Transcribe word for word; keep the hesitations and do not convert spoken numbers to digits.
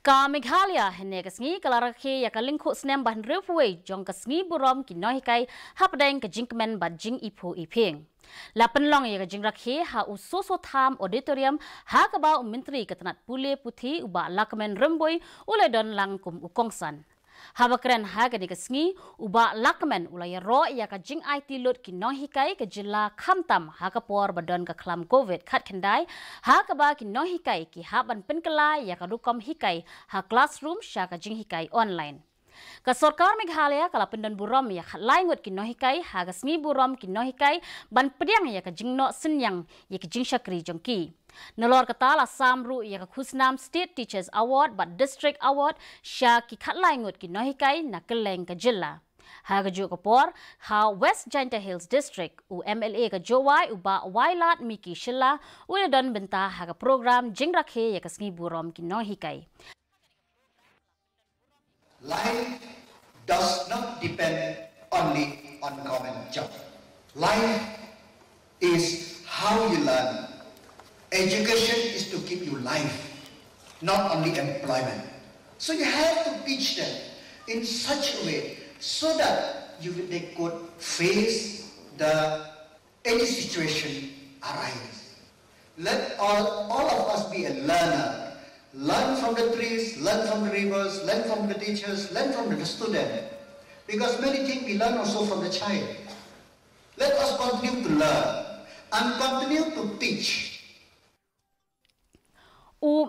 Ka Meghalaya hynne ka sngi ka la rakhe ïa ka lyngkhuh snem ba hynriewphew wei jong ka sngi burom ki nonghikai hapdeng ka jingkmen bad jingiphuh iphieng. La pynlong ïa ka jingrakhe ha u Soso Tham Auditorium ha kaba u Myntri ka tnat pule puthi u Bah Lahkmen Rymbui u la don lang kum u kongsan. Haba kren ha kane ka sngi u Bah Lahkmen u la ïaroh ïa ka jingaiti lut ki nonghikai ka jylla khamtam ha ka por ba don ka khlam Covid khatkhyndai ha kaba ki nonghikai ki hap ban pynkylla ïa ka rukom hikai ha classroom sha ka jinghikai online. Ka sorkar Meghalaya ka la pyndon burom ïa khatlai ngut ki nonghikai ha ka sngi burom ki nonghikai ban pdiang ïa ka jingnoh synñiang ïa ki jingshakri jong ki. Nalor kata la sam ruh ïa ka khusnam State Teachers Award bad District Award sha ki khatlai ngut ki nonghikai na kylleng ka jylla. Ha kajuh ka por ha West Jaintia Hills District u M L A ka Jowai u Bah Wailadmiki Shylla u la don bynta ha ka program jingrakhe ïa ka sngi burom ki nonghikai. Life does not depend only on government job. Life is how you learn. Education is to give you life, not only employment. So you have to teach them in such a way so that you, they could face the any situation arise. Let all, all of us be a learner. Learn from the trees, learn from the rivers, learn from the teachers, learn from the student. Because many things we learn also from the child. Let us continue to learn and continue to teach. U